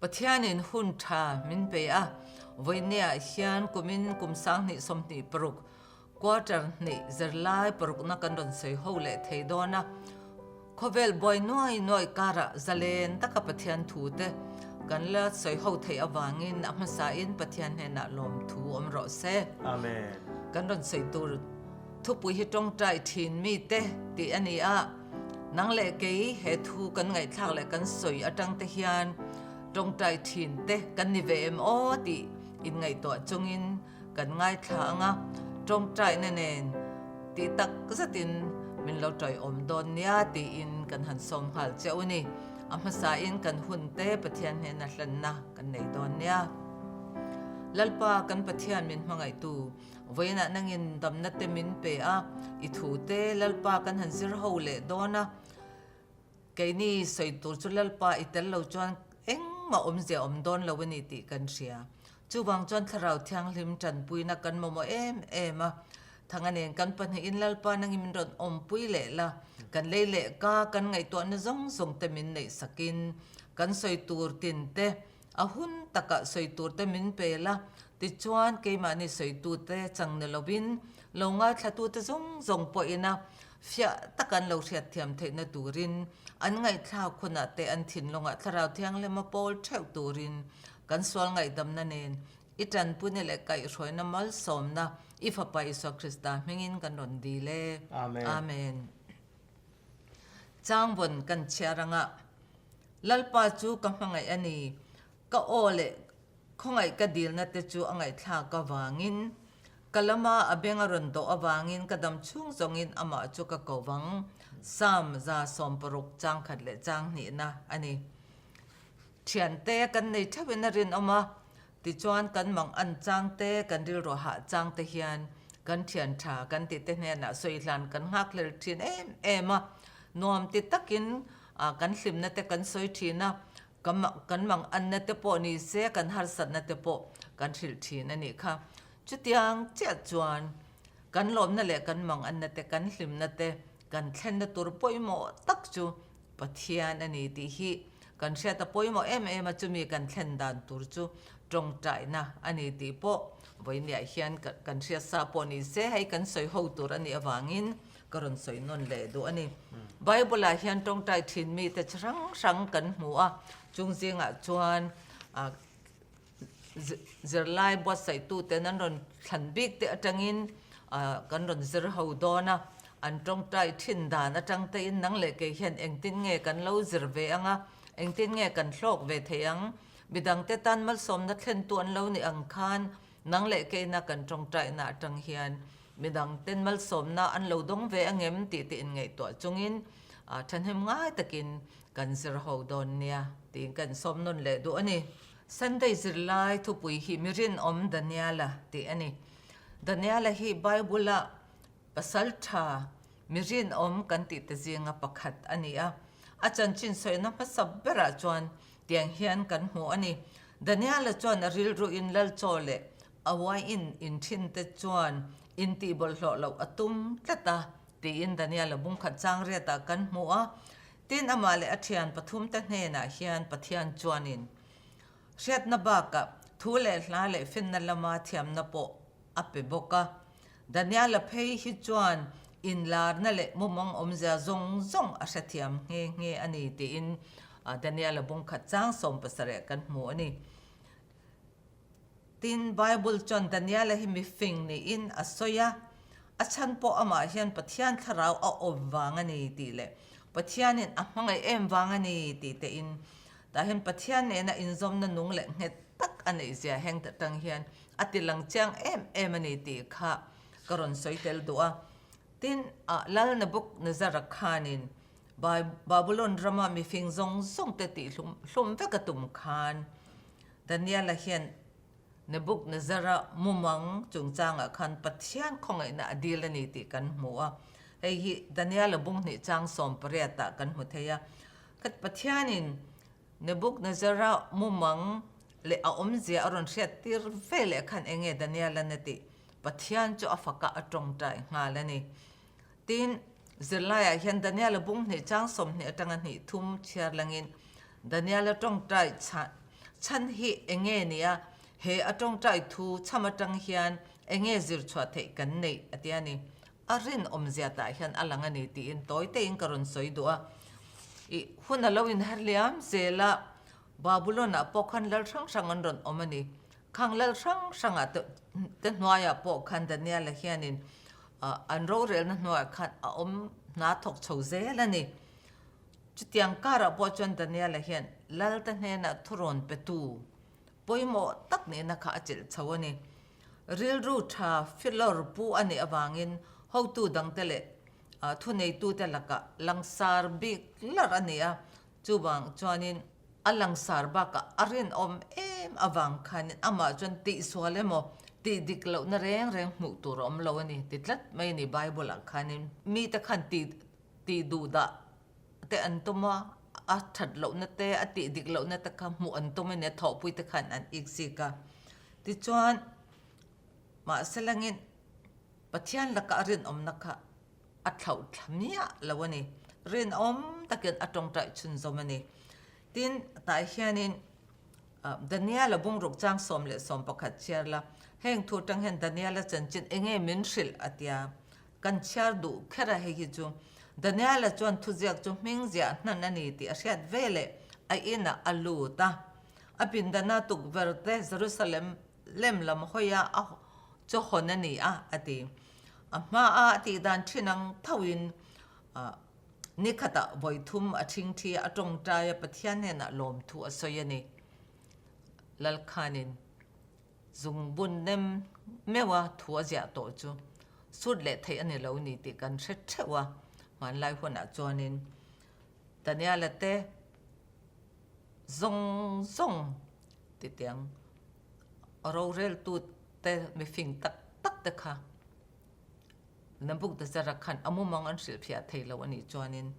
Pathianin hun tha min pe a, vawinia hian kumin kum 2026 quarter hnih zirlai parukna kan rawn sawi ho leh thei dawn a. Khawvel buai nuai nuai karah zalen taka Pathian thu te kan la sawi ho theih avangin a hmasain Pathian hnenah lawmthu awm rawh se. Amen. Kan rawn sawi tur thupui hi tawngtai thin mite tih a ni a, nang leh kei he thu kan ngaihthlak leh kan sawi atang te hian tawngtai thin te kan ni ve em aw tih inngaihtuah chungin Kan ngaithla ang a, tawngtaina nen tih tak zetin min lo tawiawm dawn nia tiin kan han sawm nghal che u ni. A hmasain kan hun te Pathian hnena hlanna kan nei dawn nia. Lalpa kan Pathian min hmangaihtu, vawiinah nangin damna te min pe a, i thu te Lalpa kan han zir ho leh dawn a, Keini sawi tur chu Lalpa i tel lo chuan engmah awmzia awm dawn lo a ni tih kan hria. Chuvang chuan Thlarau Thianghlim tanpuina kan mamawh em em a. Thanga nen kan pahnihin Lalpa nangin min rawn awmpui leh la, kan lei leh ka kan ngaihtuahna zawng zawng te min neih sakin kan sawi tur tin te a hun takah sawi tur te min pe la, tichuan keimahni sawitute chang ni lovin lo ngaithlatute zawng zawng pawhin a Fiah taka an lo hriatthiam theihna turin, an ngaihthlak hunah te an thinlungah Thlarau Thianghlima pawl theuh turin kan sual ngaihdamna nen i tanpuina leh kaihhruaina malsawmna i Fapa Isua Krista hmingin kan rawn dil e. Amen. Amen. Changvawn kan chhiar anga Lalpa chu ka hmangaih a ni, ka aw leh Khawngaih ka dilna te chu a ngaihthlak avangin, ka lama a beng a rawn dawh avangin ka dam chhung zawngin amah chu ka ko vang, Psalm 160 chang khat leh chang hnihna a ni. Thiante kan nei theuhin a rinawm a, tichuan kan mang an chang te, kan rilru hah chang te hian kan thian tha kan tih te hnenah sawi hlan kan nghakhlel thin em em a, nuam ti takin kan hlimna te kan sawi thin a, Kan mang anna te pawh ni se, kan harsatna te pawh kan hrilh thin a nih kha. Chutiang chiah chuan kan lawmna leh kan mang anna te, kan hlimna te, kan thlenna tur pawimawh tak chu Pathian a ni tih hi kan hriat a pawimawh em em a, chumi kan thlen dan tur chu tawngtaina a ni tih pawh vawiiniah hian kan hriat sa pawh ni se, hei kan sawi ho tur a nih avangin Ka rawn sawi nawn leh duh a ni. Bible-ah hian tawngtai thin mite chi hrang hrang kan hmu a, chung zingah chuan zirlai buatsaihtute'n an rawn thlan bik te atangin kan rawn zir ho dawn a, an tawngtai thin dan atang tein nang leh kei hian engtin nge kan lo zir ve ang a, engtin nge kan hlawk ve thei ang, midangte tan malsawmna thlentu an lo nih ang khan nang leh keina kan tawngtaina atang hian Midang ten malsawmna an lo dawng ve angem tih te inngaihtuah chungin thahnem ngai takin kan zir ho dawn nia tiin kan sawm nawn leh duh a ni. Sunday zirlai thupui hi mi rinawm Daniela tih a ni. Daniela hi Bible-a pasal tha mi rinawm kan tih te zinga pakhat a ni a. A chanchin sawina hmasa berah chuan tiang hian kan hmu a ni. Daniela chuan a rilruin Lalchaw leh A uaiin inthin te chuan intih bawlhhlawh loh a tum tlat a, tiin Daniel-a bungkhat chang riatah kan hmu a. Tin, amah leh a thian pathumte hnenah hian Pathian chuanin hriatna bakah thu leh hla leh finna lama thiamna pawh a pe bawk a. Daniel-a phei hi chuan inlarna leh mumang awmzia zawng zawng a hrethiam nghe nghe a ni, tiin Daniel-a bungkhat chang 17 kan hmu a ni. Tin, Bible chuan Daniela hi mifing niin a sawi a, a chhan pawh amah hian Pathian thlarau a awm vang a ni tih leh Pathianin a hmangaih em vang a ni tih tein tah hian Pathian nena inzawmna nung leh nghet tak a neih zia heng ta tang hian a ti lang chiang em em a ni tih kha ka rawn sawi tel duh a. Tin, Lal Nebuchadnezzar-a khanin Babulon rama mifing zawng zawng te tih hlum vek a tum khan Daniela hian Nebuchadnezzar-a mumang chungchangah khan Pathian khawngaihna a dil a ni tih kan hmu a. Hei hi Daniela bung hnih chang 18 ah kan hmu thei a. Khat Pathianin Nebuchadnezzar-a mumang leh a awmzia a rawn hriat tir ve leh khan eng nge Daniela-na tih Pathian chu a fakah a tawngtai nghal a ni. Tin, zirlaiah hian Daniela bung hnih chang 20 atanga hnih thum chhiar langin Daniela tawngtai chhan. Chhan hi enge nia, he a tawngtai thu chham atang hian enge zir chhuah theih kan neih a ti a ni. A rinawmzia tah hian a lang a ni tiin tawi tein ka rawn sawi duh a. I hun a lo inher liam zel a, Babulon-ah pawh khan lal hrang hrang an rawn awm a ni. Khang lal hrang hrangah te te hnuaiah pawh khan Daniel-a hianin an rorelna hnuaiah khan a awm hna thawk chho zel a ni. Chutiang karah pawh chuan Daniel-a hian lalte hnenah thurawn petu pawimawh tak nihna kha a chelh chho a ni. Rilru tha filawr pu a nih avangin hotu dangte leh thuneitute lakah langsar bik larh a ni a, chuvang chuanin a langsar bakah a rinawm em avang khanin amah chuan tihsual emaw tih dik lohna reng reng hmuh tur a awm lo a ni ti tlat mai a ni Bible-ah khanin mite khan tih tih duh dah te an tum a, a that lohna te, a tih dik lohna te kha hmuh an tum a nia, thawhpui te khan an ik zik a. Tichuan, mahse langin Pathian laka a rinawmna kha a thlauh thla miah lo a ni. Rinawm takin a tawngtai chhunzawm a ni. Tin, tah hianin Daniel-a bungruk chang 11 chhiar la, heng thu atang hian Daniel-a chanchin enge min hrilh a tia. Kan chhiar duh kher a hei hi chu. Daniel-a chuan thuziak chu hming ziah hnan a ni tih a hriat ve leh a inah a lut a. A pindana tukverh te Jerusalem lem lam hawia a chu hawn a ni a, a ti. A hmaa a tih dan thin ang thoin ni khatah vawi thum a thingthi a, a tawngtai a, Pathian hnenah lawmthu a sawi a ni. Lalkhanin. Zungbun nem meuha thu a ziah tawh chu sut leh theih a ni lo ni tih kan hre theuh a, hmanlai hunah chuanin Daniela te zawng zawng titiang roreltu te mifing tak tak te kha Nebuchadnezzar-a khan a mumang an hrilhfiah thei lo a nih chuanin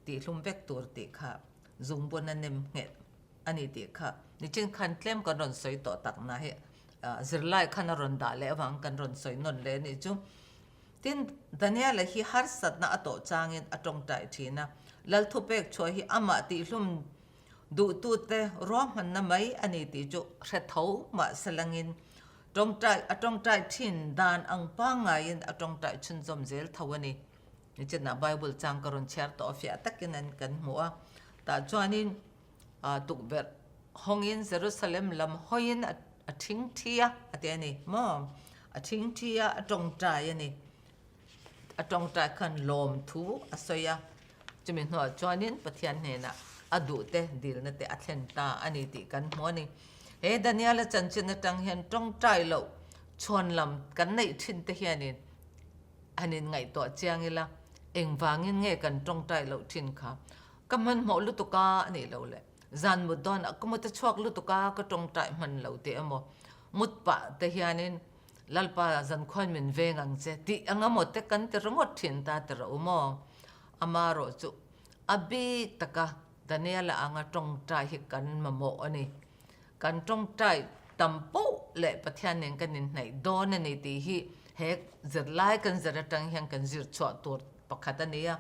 tihhlum vek tur tih kha zungbun a nem nghet a ni tih kha nichin khan tlem kan rawn sawi tawh tak na hi zirlai khan a rawn dah leh avang kan rawn sawi nawn leh a nih chu. Tin, Daniela hi harsatna a tawh changin a tawngtai thin a, Lalthupek chhuah hi amah tihhlum duhtute ruahmanna mai a ni tih chu hre tho mahse langin tawngtai a tawngtai thin dan ang pangngaiin a tawngtai chhunzawm zel tho a ni. Nichinah Bible chang ka rawn chhiar tawh a fiah takin an kan hmu a, tah chuanin tukverh hawngin Jerusalem lam hawiin a thingthi a a ti a ni maw? A thingthi a, a tawngtai a ni. A tawngtai khan lawmthu a sawi a, chumi hnuah chuanin Pathian hnenah a duhte dilna te a thlen ta a ni tih kan hmu a ni. He Daniela chanchin atang hian tawngtai loh chhuanlam kan neih thin te hianin Han inngaihtuah chiang ila, engvangin nge kan tawngtai loh thin kha? Ka hmanhmawh lutuk a a nih loh le. Zan mut dawnah ka mut a chhuak lutuk a, ka tawngtai hman lo teh emaw? Mut pah te hianin Lalpa zankhuan min veng ang che tih ang emaw te kan ti ringawt thin ta ti rawh u maw? Amarawh chu a bik taka Daniela anga tawngtai hi kan mamawh a ni. Kan tawngtai tam poh leh Pathian nen kan inhnaih dawn a ni tih hi he zirlai kan zir atang hian kan zir chhuah tur pakhat a ni a.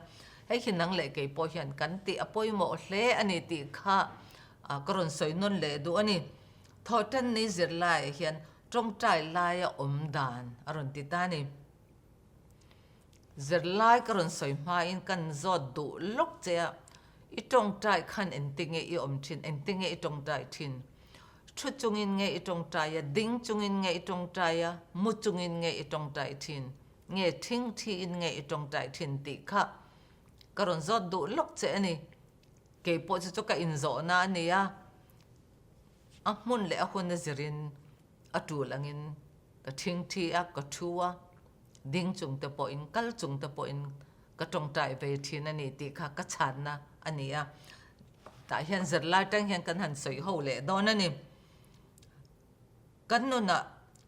Hei hi nang leh kei pawh hian kan tih a pawimawh hle a ni tih kha ka rawn sawi nawn leh duh a ni. Thawhtanni zirlaiah hian tawngtai laia awm dan a rawn ti ta a ni. Zirlai ka rawn sawi hmain kan zawt duh lawk che a, i tawngtai khan engtinge i awm thin, engtinge i tawngtai thin? Thu chungin nge i tawngtai a, ding chungin nge i tawngtai a, mu chungin nge i tawngtai thin, nge thing thiin nge i tawngtai thin tih kha ka rawn zawt duh lawk che a ni. Kei pawh chu chu ka inzawhna a ni a, a hmun leh a hun a zirin a tul angin ka thingthi a, ka thu a, ding chung te pawhin, kal chung te pawhin ka tawngtai ve thin a ni tih kha ka chhanna a ni a. Tah hian zirlai tang hian kan han sawi ho leh dawn a ni. Kan nunah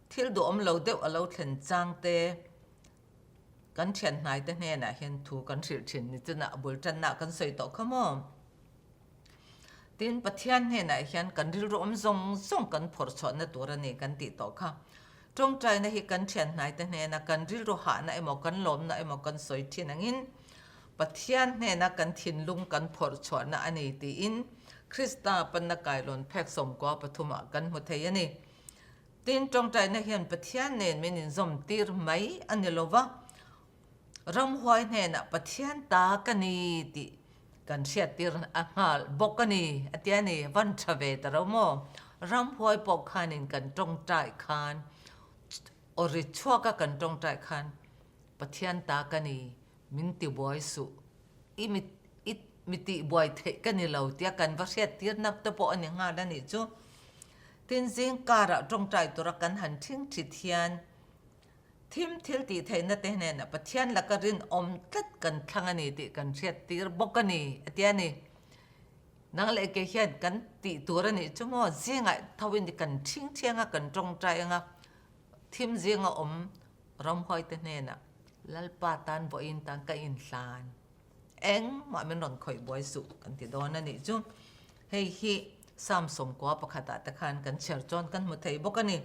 thil duhawm lo deuh a lo thlen chang te, kan thian hnai te hnenah hian thu kan hrilh thin ni chunah a bul tanna kan sawi tawh kha maw? Tin, Pathian hnenah hian kan rilru awm zawng zawng kan phawrh chhuahna tur a ni kan tih tawh kha. Tawngtaina hi kan thian hnaite hnena kan rilru hahna emaw kan lawmna emaw kan sawi thin angin Pathian hnena kan thinlung kan phawrh chhuahna a ni tiin Krista panna kailawn phek 13 ah kan hmu thei a ni. Tin, tawngtaina hian Pathian nen min inzawm tir mai a ni lo va, ramhuai hnenah Pathian ta ka ni tih kan hriattir a nghal bawk a ni, a ti a ni. Van tha ve ta ro maw? Ramhuai pawh khanin kan tawngtai khan, aw ri chhuaka kan tawngtai khan Pathian ta ka ni, min tibuai suh, i mi i mi tihbuai theih ka ni lo tia kan va hriattirna te pawh a ni nghal a nih chu. Tin, zing karah tawngtai tura kan han thing thit hian thim thil tih theihna te hnenah Pathian laka rinawm tlat kan thlang a ni tih kan hriattir bawk a ni, a ti a ni. Nang leh kei hian kan tih tur a nih chu maw zingah tho in kan thing thiang a, kan tawngtai anga thim zinga awm ramhuaite hnenah Lalpa tan vawiin tan ka inhlan. Engmah min rawn khawih buai suh kan ti dawn a nih chu. Hei hi Psalm 90 pakhatah te khan kan chhiar chuan kan hmu thei bawk a ni.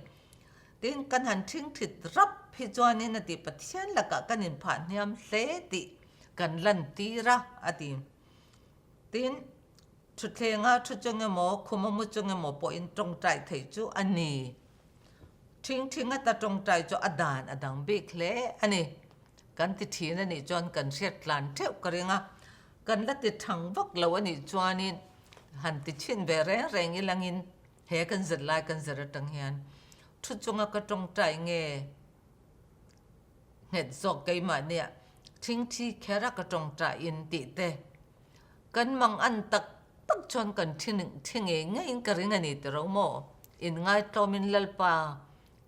Tin, kan han thingthit rap hi chuanin a ti Pathian lakah kan inphah hniam hle tih kan lantir a, a ti. Tin, thuthlenga thu chung emaw, khuma mu chung emaw pawhin tawngtai theih chu a ni. Thingthing ata tawngtai chu a dan a dang bik hle a ni. Kan ti thin a nih chuan kan hriat tlan theuh ka ring a, kan la ti thang vak lo a nih chuanin han ti chhin ve reng reng ilangin he kan zir lai kan zir atang hian thu chunga ka tawngtai nge nghet zawk keimahnia thingthi kher a ka tawngtai in tih te kan mang an tak tak chuan kan thi thi ngei ngeiin ka ring a ni tiro maw? Inngaihtlawmin Lalpa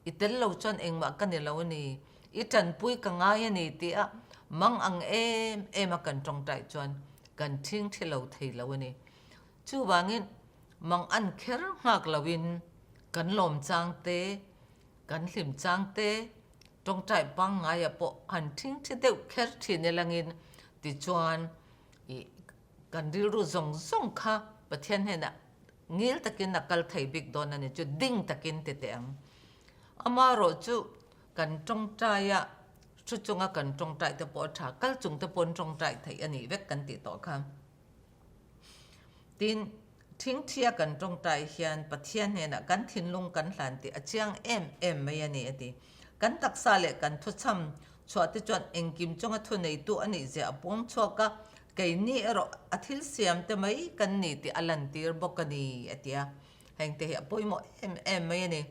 I tel lo chuan engmah ka ni lo a ni, i tanpui ka ngai a ni tia mang ang em em a kan tawngtai chuan kan thing thi lo thei lo a ni. Chuvangin mang an kher nghak loin kan lawm chang te, kan hlim chang te, tawngtai pangngaia pawh han thing thi deuh kher thin elangin tichuan i kan rilru zawng zawng kha Pathian hnenah Ngil takin a kal thei bik dawn a ni chu ding takin ti teh ang. Amaherawh chu kan tawngtai a, thu chunga kan tawngtai te pawh a tha, kal chung te paw'n tawngtai theih a nih vek kan tih tawh kha. Tin, thingthia kan tawngtai hian Pathian hnenah kan thinlung kan hlan tih a chiang em em mai a ni a ti. Kan taksa leh kan thuchham chhuah te chuan engkim chunga thuneitu a nih zia a puang chhuak a, keini erawh a thil siam te mai kan ni tih a lantir bawk a ni, a ti a. Hengte hi a pawimawh em em mai a ni.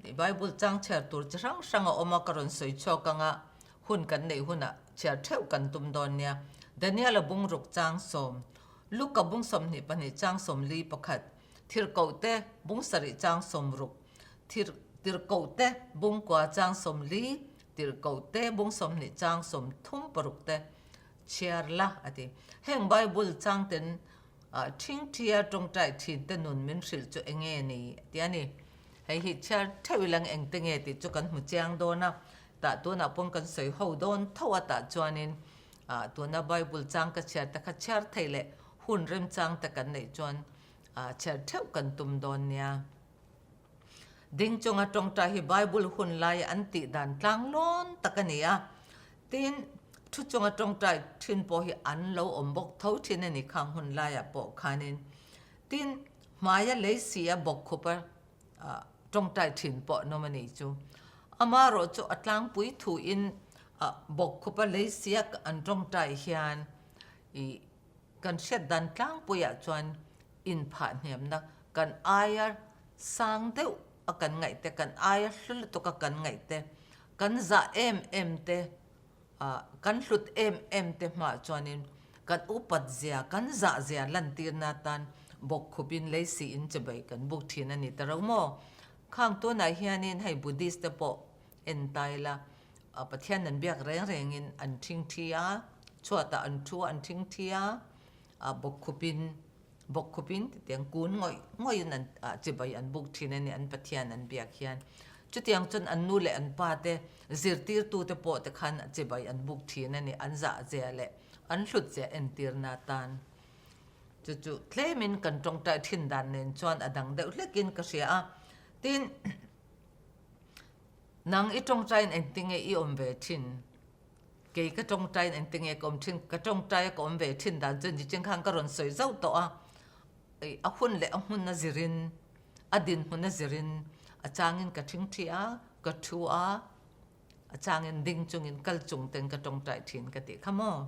Bible chang chhiar tur chi hrang hrang a awm a, ka rawn sawi chhuak ang a, hun kan neih hunah chhiar theuh kan tum dawn nia. Daniel-a bungruk chang sawm, Luka bung 22 chang 41, Thirkohte bung sarih chang 60, Thir Tirhkohte bungkua chang 40, Tirhkohte bung 20 chang 36 te chhiar la a ti. Heng Bible changten thingthia tawngtai thin te nun min hrilh chu enge ni a ti a ni. Hei hi chhiar theuh ilang engte nge tih chu kan hmu chiang dawn a, tah tunah pawn kan sawi ho dawn tho a tah chuanin tuna Bible chang ka chhiar te kha chhiar thei leh hun remchang te kan neih chuan chhiar theuh kan tum dawn nia. Ding chunga tawngtai hi Bible hun laia an tih dan tlanglawn tak a ni a. Tin, thu chunga tawngtai thin pawh hi an lo awm bawk tho thin a ni khang hun laiah pawh khanin. Tin, hmaia lei si a bawk khupa tawngtai thin pawh an awm a ni chu. Amaherawh chu a tlangpui thuin bawk khupa lei sia an tawngtai hian ih Kan hriat dan tlangpuiah chuan inphah hniamna kan aia sang deuh a kan ngaih te, kan aia hlu lutuk a kan ngaih te, kan zah em em te, kan hlut em em te hmaah chuanin kan upat zia, kan zah zia lantirna atan bawkkhupin lei siin chibai kan buk thin a ni ta ro maw? Khang tunah hianin hei Buddhist te pawh en ta ila, Pathian an biak reng rengin an thingthi a, chhuatah an thu a, an thingthi a, bawkkhupin bawkkhupin titiang kun ngawih ngawihin an chibai an buk thin a ni an Pathian an biak hian. Chutiang chuan an nu leh an pa te zirtirtute pawh te khan chibai an buk thin a ni an zah zia leh an hlut zia entirna atan. Chu chu tlemin kan tawngtai thin dan nen chuan a dang deuh hlekin ka hria a. Tin. Nang i tawngtaiin engtinge i awm ve thin? Kei ka tawngtaiin engtinge ka awm thin? Ka tawngtaia ka awm ve thin dan chu niching khan ka rawn sawi zauh tawh a. A hun leh a hmun a zirin, a dinhmun a zirin a changin ka ṭhingṭhi a, ka ṭhu a, a changin ding chungin kal chung ten ka ṭawngṭai ṭhin ka tih kha maw?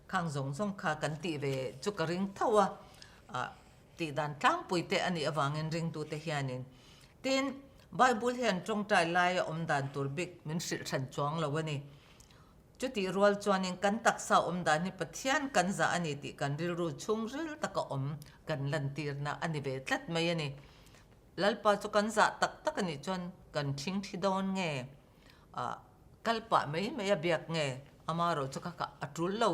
Khang zawng zawng kha kan tih ve chu ka ring tho a, tih dan tlangpui te a nih avangin ringtute hianin. Tin, Bible hian ṭawngṭai laia awm dan tur bik min hrilh hran chuang lo a ni. Chutih rual chuanin kan taksa awm dan hi Pathian kan zah a ni tih kan rilru chhungril taka awm kan lantirna a ni ve tlat mai a ni. Lalpa chu kan zah tak tak a nih chuan kan ṭhingṭhi dawn nge? Ah, kal pah mai mai a biak nge? Amaherawh chu kha kha a ṭul lo,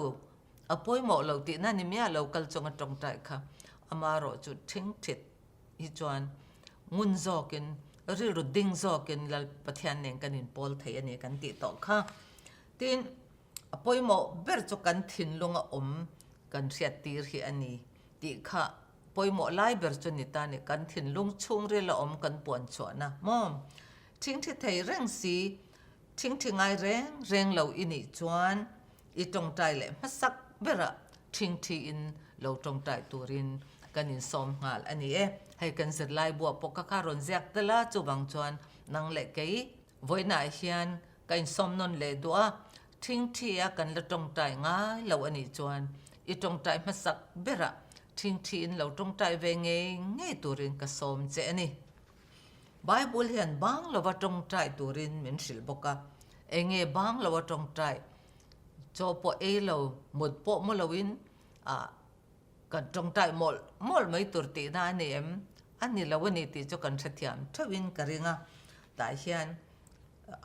a pawimawh lo tihna ni miah lo kal chunga ṭawngṭai kha amaherawh chu ṭhingṭhit hi chuan ngun zawkin, rilru ding zawkin Lal Pathian nen kan inpawl thei a ni kan tih tawh kha. Tin, a pawimawh ber chu kan thinlunga awm kan hriattir hi a ni tih kha pawimawh lai ber chu ni ta ni, kan thinlung chhungril a awm kan puan chhuahna maw? Thingthi thei reng si, thingthi ngai reng reng lo i nih chuan I tawngtai leh hmasak berah thingthiin lo tawngtai turin kan insawm nghal a ni e. Hei kan zirlai buah pawh ka kha rawn ziak tel a, chuvang chuan nang leh kei vawiinah hian ka insawm nawn leh duh a, thingthia kan la tawngtai ngai lo a nih chuan i tawngtai hmasak berah thingthiin lo tawngtai ve ngei ngei turin ka sawm che a ni. Bible hian bang lova tawngtai turin min hrilh bawk a, enge bang lova tawngtai? Chaw pawh ei lo, mut pawh mu loin ah kan tawngtai mawlh mawlh mai tur tihna a ni em? A ni lo a ni tih chu kan hrethiam theuhin ka ring a, tah hian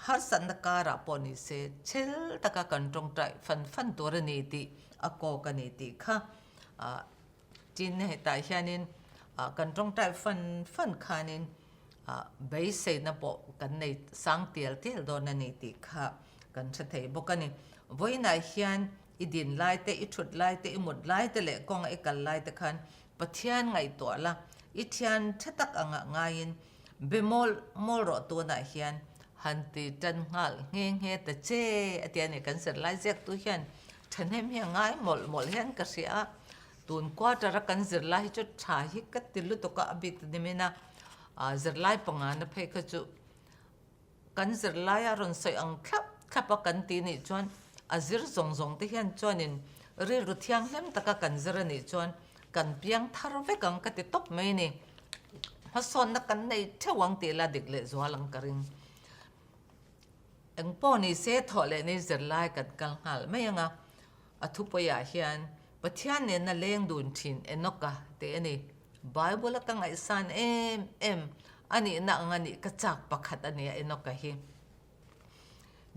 harsatna karah pawh ni se chhel taka kan tawngtai fan fan tur a ni tih a kawk a ni tih kha ah Tin, hetah hianin kan tawngtai fan fan khanin beiseina pawh kan nei sang tial tial dawn a ni tih kha kan hre thei bawk a ni. Vawiinah hian i din lai te, i thut lai te, i mut lai te leh kawnga i kal lai te khan Pathian ngaihtuah la, i thian tha tak angah ngaiin be mawl mawl rawh tunah hian han ti tan nghal nghe nghe ta che a ti a ni. Kan zirlai ziaktu hian thahnem hi a ngai mawlh mawlh hian ka hria a, tun quarter a kan zirlai hi chu tha hi ka ti lutuk a, a bik ta nimin a, zirlai pangana phei kha chu kan zirlai a rawn sawi ang thlap thlap a kan tih nih chuan a zir zawng zawng te hian chuanin rilru thianghlim taka kan zir a nih chuan kan piang thar vek ang ka ti tawp mai a ni. Hmasawnna kan nei theuh ang tih la dik leh zual ang ka ring. Eng pawh ni se thawh leh ni zirlai kan kal nghal mai ang a, a thupawiah hian Pathian nena leng dun thin Enoch-a tih a ni. Bible-a ka ngaihsan em em a nihna ang a nih ka chak pakhat a nia Enoch-a hi.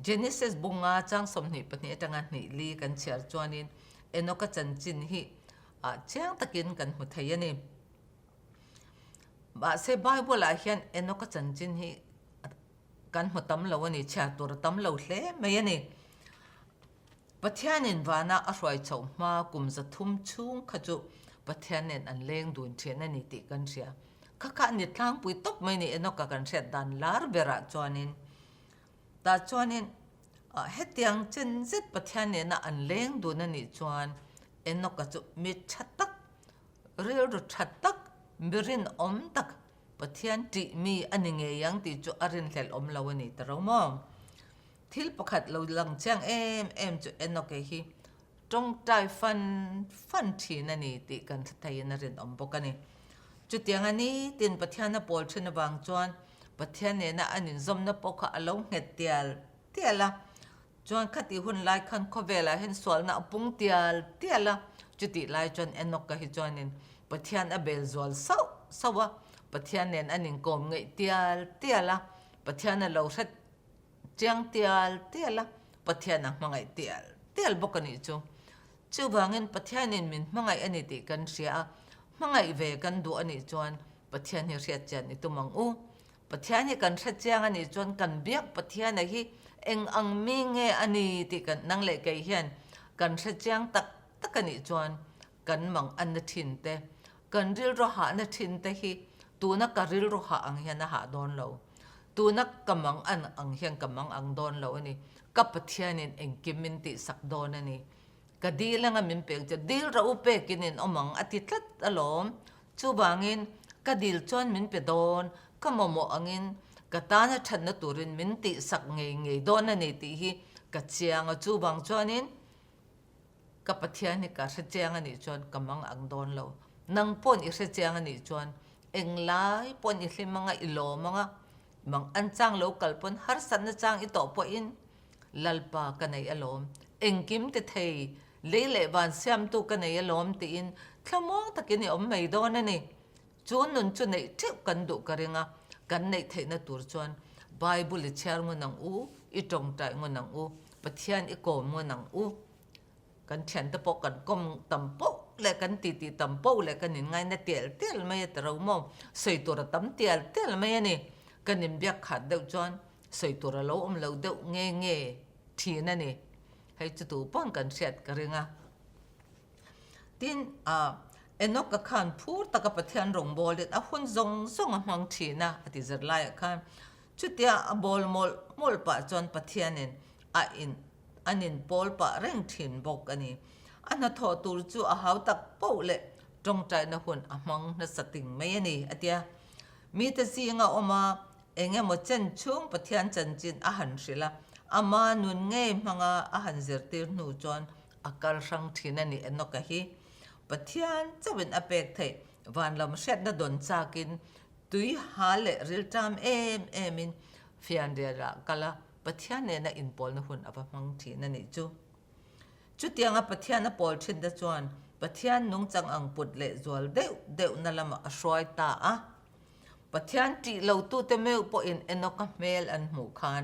Genesis bunga chang 22 atanga hnih li kan chhiar chuanin Enoch-a chanchin hi chiang takin kan hmu thei a ni. Mahse Bible-ah hian Enoch-a chanchin hi kan hmu tam lo a ni, chhiar tur a tam lo hle mai a ni. Pathianin vana a hruai chhoh hma kum 300 chhung kha chu Pathian nen an leng dun thin a ni tih kan hria. Kha kha a ni tlangpui tawp mai ni Enoch-a kan hriat dan lar berah chuanin tah chuanin hetiang chen zet Pathian nena an leng dun a nih chuan Enoch-a chu mi tha tak, rilru tha tak, mi rinawm tak, Pathian tih mi a ni ngei ang tih chu a rinhlelh awm lo a ni ta ro maw? Thil pakhat lo lang chiang em em chu Enoke hi tawngtai fan fan thin a ni tih kan hre theiin a rinawm bawk a ni. Chutiang a ni tin Pathian a pawl thin avang chuan Pathian nena an inzawmna pawh kha a lo nghet tial tial a. Chuan khatih hun lai khan khawvelah hian sualna a pung tial tial a, chutih lai chuan Enoka hi chuanin Pathian a bel zual sauh sauh a, Pathian nen an inkawm ngeih tial tial a, Pathian a lo hre chiang tial tial a, Pathian a hmangaih tial tial bawk a nih chu. Chuvangin Pathianin min hmangaih a ni tih kan hria a, hmangaih ve kan duh a nih chuan Pathian hi hriat chian i tum ang u. Pathian hi kan hre chiang a nih chuan kan biak Pathiana hi eng ang mi nge a ni tih kan nang leh kei hian kan hre chiang tak tak a nih chuan kan mang anna thin te, kan rilru hahna thin te hi tuna ka rilru hah ang hian a hah dawn lo. Tuna ka mang an ang hian ka mang ang dawn lo a ni. Ka Pathianin engkim min tihsak dawn a ni. Ka dil anga min pek che, dil rawh u pekin in awm ang a ti tlat alawm. Chuvangin, ka dil chuan min pe dawn, ka mamawh angin ka tana thatna turin min tihsak ngei ngei dawn a ni tih hi ka chiang a. Chuvang chuanin ka Pathian hi ka hre chiang a nih chuan ka mang ang dawn lo. Nang paw'n i hre chiang a nih chuan englai paw'n i hlim anga i lawm anga mang an chang lo kal pawn harsatna chang i tawh pawhin Lalpa ka nei alawm, engkim ti thei, lei leh van siamtu ka nei alawm tiin thlamuang takin i awm mai dawn a ni. Chu nun chu neih theuh kan duh ka ring a, kan neih theihna tur chuan Bible i chhiar ngun ang u, i tawngtai ngun ang u, Pathian i kawm ngun ang u. Kan thiante pawh kan kawm tam poh leh kan titi tam poh leh kan inngaina tial tial mai a ti ro maw? Sawi tur a tam tial tial mai a ni. Kan inbiak khat deuh chuan sawi tur a lo awm lo deuh nge nge thin a ni. Hei chu tu pawn kan hriat ka ring a. Tin, Enoch-a khan phur taka Pathian rawngbawlin a hun zawng zawng a hmang thin a, a ti zirlaiah khan. Chutia a bawl mawlh mawlh pah chuan Pathianin a in an inpawl pah reng thin bawk a ni. A hnathawh tur chu a hau tak poh leh tawngtaina hun a hmang nasa ting mai a ni, a ti a. Mite zinga awm a, eng emaw chen chhung Pathian chanchin a han hrilh a, ama nun ngei hmanga a han zirtir hnu chuan a kal hrang thin a ni Enoch-a hi. Pathian chauhin a pek theih vanlam hriatna dawn chakin tui ha leh rilṭam em emin fianrial-ah kal a, Pathian nena inpawlna hun a va hmang thin a nih chu. Chutianga Pathian a pawl thin te chuan Pathian nungchang ang put leh zual deuh deuhna lamah a hruai ta a. Pathian tih lotute meuh pawhin Enoch-a hmel an hmuh khan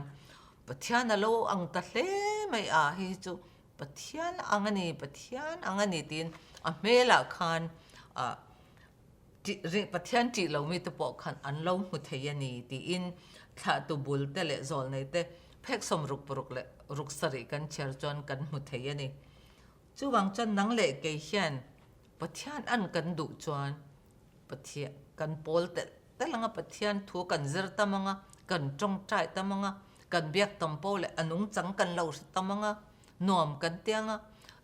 Pathian a lo ang ta hle mai a, hei hi chu Pathian ang a ni, Pathian ang a ni tiin a hmelah khan ah Pathian ṭih lo mite pawh khan an lo hmu thei a ni tiin thlahtu bul te leh zawlnei te phek 66 leh ruk sarih kan chhiar chuan kan hmu thei a ni. Chuvang chuan nang leh kei hian Pathian an kan duh chuan Pathian kan pawl telh telh anga Pathian thu kan zir tam anga, kan tawngtai tam anga, kan biak tam poh leh a nungchang kan lo hre tam anga, nuam kan ti anga,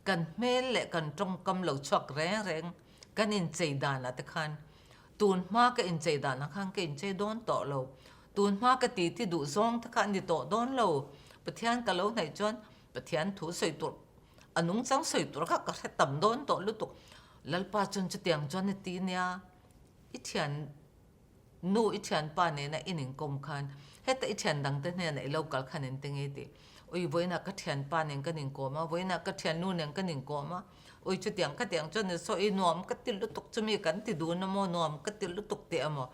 kan hmel leh kan tawngkam lo chhuak reng reng Kan inchei danah te khan tun hma ka inchei danah khan ka inchei dawn tawh lo. Tun hma ka titi duh zawng te kha a ni tawh dawn lo. Pathian ka lo hnaih chuan Pathian thu sawi tur, a nungchang sawi tur kha ka hre tam dawn tawh lutuk. Lalpa chuan chutiang chuan a ti nia, i thian Nu i thianpa nena in inkawm khan heta i thian dangte hnenah i lo kal khan engte nge tih? Ui vawiinah ka thianpa nen kan inkawm a, vawiinah ka thiannu nen kan inkawm a, ui chutiang khatiang chuan ni saw i nuam ka ti lutuk chumi kan ti dun a maw, nuam ka ti lutuk teh a maw?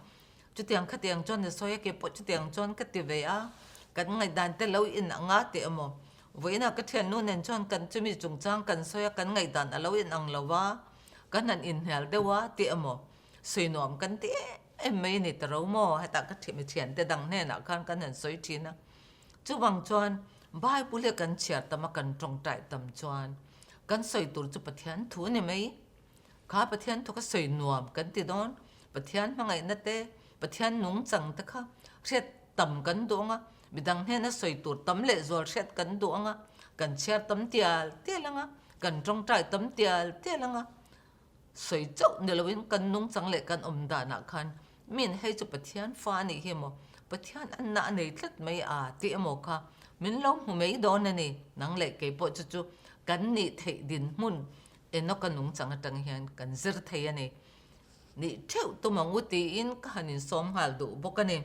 Chutiang khatiang chuan ni sawi a ke pawh chutiang chuan ka ti ve a, kan ngaihdan te lo inang a teh a maw? Vawiinah ka thiannu nen chuan kan chumi chungchang kan sawi a, kan ngaihdan a lo inang lo va, kan han inhnial deuh a teh a maw? Sawi nuam kan ti em em mai a ni ta ro maw? Hetah ka mi thiante dang hnenah khan kan han sawi thin a. Chuvang chuan Bible hi kan chhiar tam a, kan tawngtai tam chuan kan sawi tur chu Pathian thu a ni mai. Kha Pathian thu kha sawi nuam kan ti dawn. Pathian hmangaihna te, Pathian nungchang te kha hriat tam kan duh ang a, midang hnena sawi tur tam lehzual hriat kan duh ang a, kan chhiar tam tial tial ang a, kan tawngtai tam tial tial ang a. Sawi chauh ni loin kan nungchang leh kan awm danah khan min hei chu Pathian fa a nih hi emaw, Pathian anna a nei tlat mai a tih emaw kha min lo hmu mai dawn a ni. Nang leh kei pawh chu chu kan nih theih dinhmun Enoch-a nungchang atang hian kan zir thei a ni. Nih theuh tum ang u tiin ka han insawm nghal duh bawk a ni.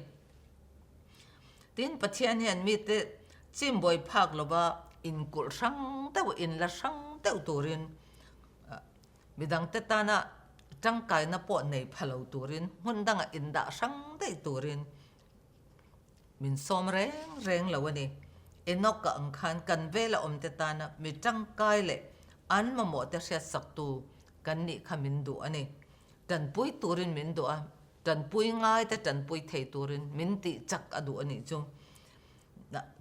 Tin, Pathian hian mite chimbuai phak lova inkulh hrang deuh, inla hrang deuh turin Midangte tana tangkaina pawh nei pha lo turin hmun dangah indah hrang daih turin min sawm reng reng lo a ni. Enoch-a ang khan kan vela awmte tana mi tangkai leh an mamawhte hriatsaktu kan nih kha min duh a ni. Tanpui turin min duh a, tanpui ngaite tanpui thei turin min tih chak a duh a nih chu.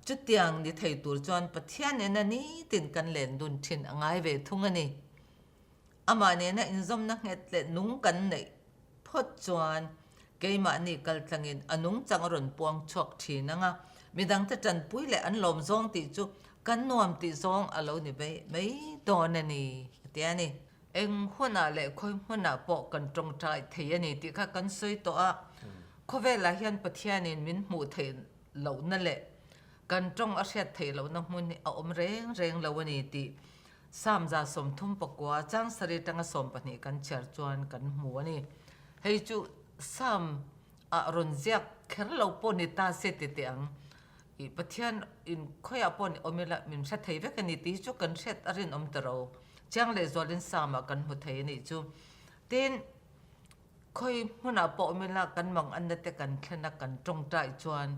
Chutiang ni thei tur chuan Pathian nena nitin kan len dun thin a ngai ve thung a ni. Amah nena inzawmna nghet leh nung kan neih phawt chuan keimahni kaltlangin a nungchang a rawn puang chhuak thin ang a, midangte tanpui leh an lawm zawng tih chu kan nuam tih zawng a lo ni mai dawn a ni, a ti a ni. Eng hunah leh khawi hmunah pawh kan tawngtai thei a ni tih kha kan sawi tawh a. Khawvelah hian Pathianin min hmuh theih lohna leh kan tawng a hriat theih lohna hmun hi a awm reng reng lo a ni tih Psalm 39 chang sarih atanga 12 kan chhiar chuan kan hmu a ni. Hei chu Psalm ah rawn ziak kher lo pawh ni ta se ti teh ang. I Pathian in khawiah pawh ni awm ila min hre thei vek a ni tih hi chu kan hriat a rinawm ta ro. Chiang leh zualin Psalm ah kan hmu thei a nih chu. Tin, khawi hmunah pawh awm ila kan mang anna te kan thlen a kan tawngtai chuan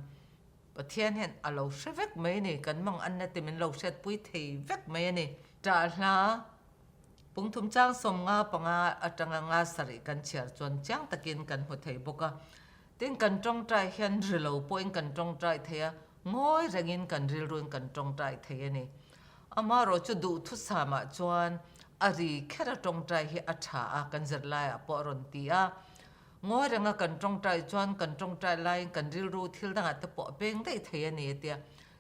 Pathian hian a lo hre vek mai a ni. Kan mang anna te min lo hriatpui thei vek mai a ni. Ṭah hla Pungthum chang 55 atanga nga sarih kan chhiar chuan chiang takin kan hmu thei bawk a. Tin, kan tawngtai hian ri lo pawhin kan tawngtai thei a, ngawi rengin kan rilruin kan tawngtai thei a ni. Amaherawh chu duhthusamah chuan a ri kher a tawngtai hi a tha a, kan zirlaiah pawh a rawn ti a. Ngawi renga kan tawngtai chuan kan tawngtai laiin kan rilru thil dangah te pawh a peng daih thei a ni a tia.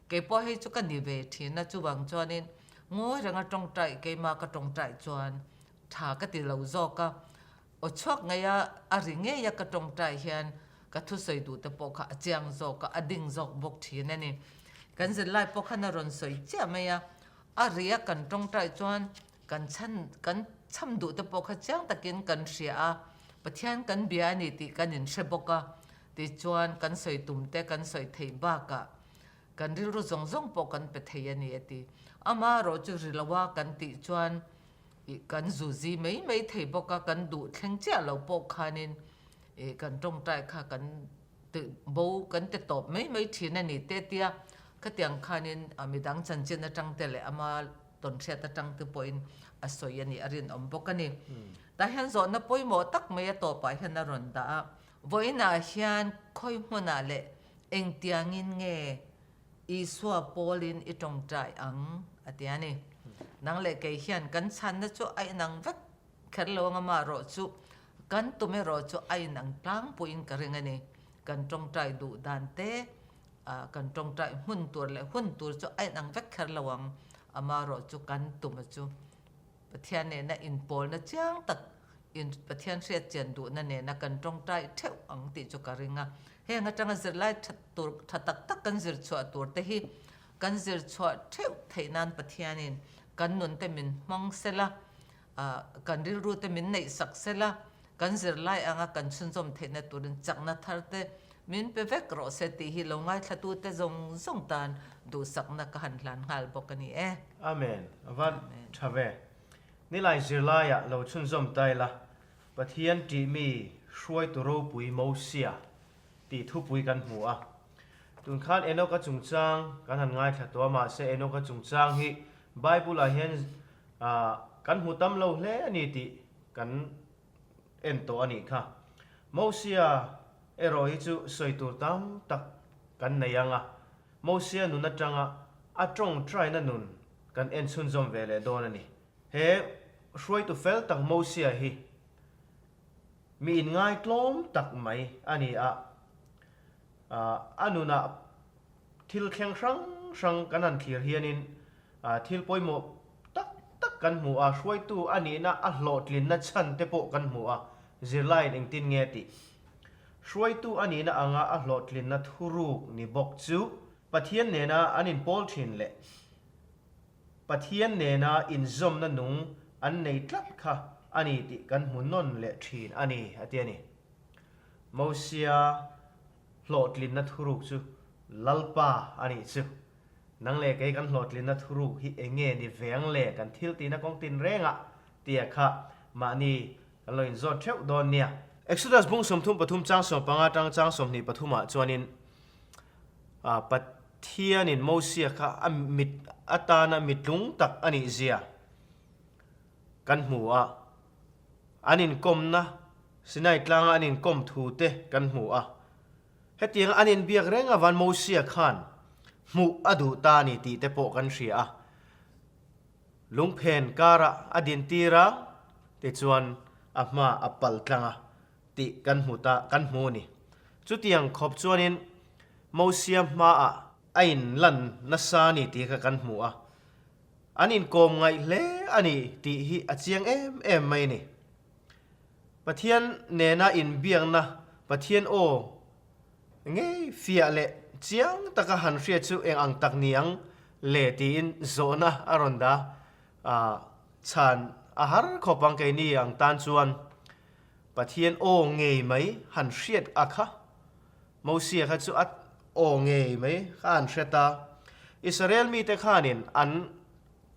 Kei pawh hei chu ka ni ve thin a, chuvang chuanin ngawi renga tawngtai keimah ka tawngtai chuan tha ka ti lo zawk a. Aw chhuak ngei a, a ri ngei a ka tawngtai hian ka thusawi duh te pawh kha a chiang zawk a, a ding zawk bawk thin a ni. Kan zirlai pawh khan a rawn sawi chiah mai a, a ri a kan tawngtai chuan kan chhan kan chham duh te pawh kha chiang takin kan hria a, Pathian kan bia a ni tih kan inhre bawk a, tichuan kan sawi tum te kan sawi theih bakah kan rilru zawng zawng pawh kan pe thei a ni a ti. Amaherawh chu ri lo a kan tih chuan Ih kan zuzi mai mai thei bawk a, kan duh thleng chiah lo pawh khanin ih kan tawngtai kha kan ti bo kan ti tawp mai mai thin a ni te tia khatiang khanin a midang chanchin atang te leh ama tawnhriat atang te pawhin a sawi a nih a rinawm bawk a ni. Tah hian zawhna pawimawh tak mai a tawpah hian a rawn dah a, vawiinah hian khawi hmunah leh engtiangin nge Isua pawlin i tawngtai ang, a ti a ni. Nang leh kei hian kan chhanna chu a inang vek kher lo ang amaherawh chu kan tum erawh chu a inang tlangpuiin ka ring a ni. Kan tawngtai duh dan te, kan tawngtai hmun tur leh hun tur chu a inang vek kher lo ang, amaherawh chu kan tum a chu Pathian nena inpawlna chiang tak in Pathian hriatchian duhna nena kan tawngtai theuh ang tih chu ka ring a. Heng atanga zirlai tha tur tha tak tak kan zir chhuah tur te hi kan zir chhuah theuh theih nan Pathianin kan nun te min hmang sela, kan rilru te min neih sak sela, kan zirlai anga kan chhunzawm theihna turin chakna thar te min pe vek rawh se tih hi lo ngaithlatute zawng zawng tan duhsakna ka han hlan nghal bawk a ni e. Amen. A va tha ve. Nilai zirlaiah lo chhunzawm ta ila, Pathian ṭihmi hruaitu ropui Mosia tih thupui kan hmu a. Tun khan Enoka chungchang kan han ngaithla tawh a, mahse Enoka chungchang hi Bible-ah hian kan hmu tam lo hle a ni tih kan en tawh a nih kha. Mosia erawh hi chu sawi tur tam tak kan nei ang a, Mosia nun atanga a tawngtaina nun kan en chhunzawm ve leh dawn a ni. He hruaitu fel tak Mosia hi mi inngaitlawm tak mai a ni a, a nunah thil thleng hrang hrang kan han thlir hianin thil pawimawh tak tak kan hmu a, hruaitu a nihna a hlawhtlinna chhan te pawh kan hmu a, zirlaiin engtin nge tih? Hruaitu a nihna anga a hlawhtlinna thuruk ni bawk chu Pathian nena an inpawl thin leh Pathian nena inzawmna nung an nei tlat kha a ni tih kan hmu nawn leh thin a ni, a ti a ni. Mosia hlawhtlinna thuruk chu Lalpa a nih chu. Nang leh kei kan hlawhtlinna thuruk hi eng nge ni ve ang le kan thil tihna kawng tin rengah tia kha mahni kan lo inzawt theuh dawn nia. Exodus bung 33 chang 15 atang chang 23 ah chuanin Pathianin Mosia kha a mit atana mitlung tak a nih zia kan hmu a, an inkawmna Sinai tlanga an inkawm thu te kan hmu a. Hetianga an inbiak reng avan Mosia khan hmuh a duh ta a ni tih te pawh kan hria a. Lungphen karah a dintir a, tichuan a hma a pal tlang a tih kan hmu ta, kan hmu a ni. Chutiang khawp chuanin Mosia hmaah a inlan nasa a ni tih kha kan hmu a. An inkawm ngaih hle a ni tih hi a chiang em em mai a ni. Pathian nena inbiakna, Pathian aw ngei fiah leh chiang taka han hriat chu eng ang tak ni ang le tiin zawhna a rawn dah a, chhan a har khawp ang keini ang tan chuan Pathian aw ngei mai han hriat a kha. Mosia kha chu a aw ngei mai kha an hre ta. Israel mite khanin an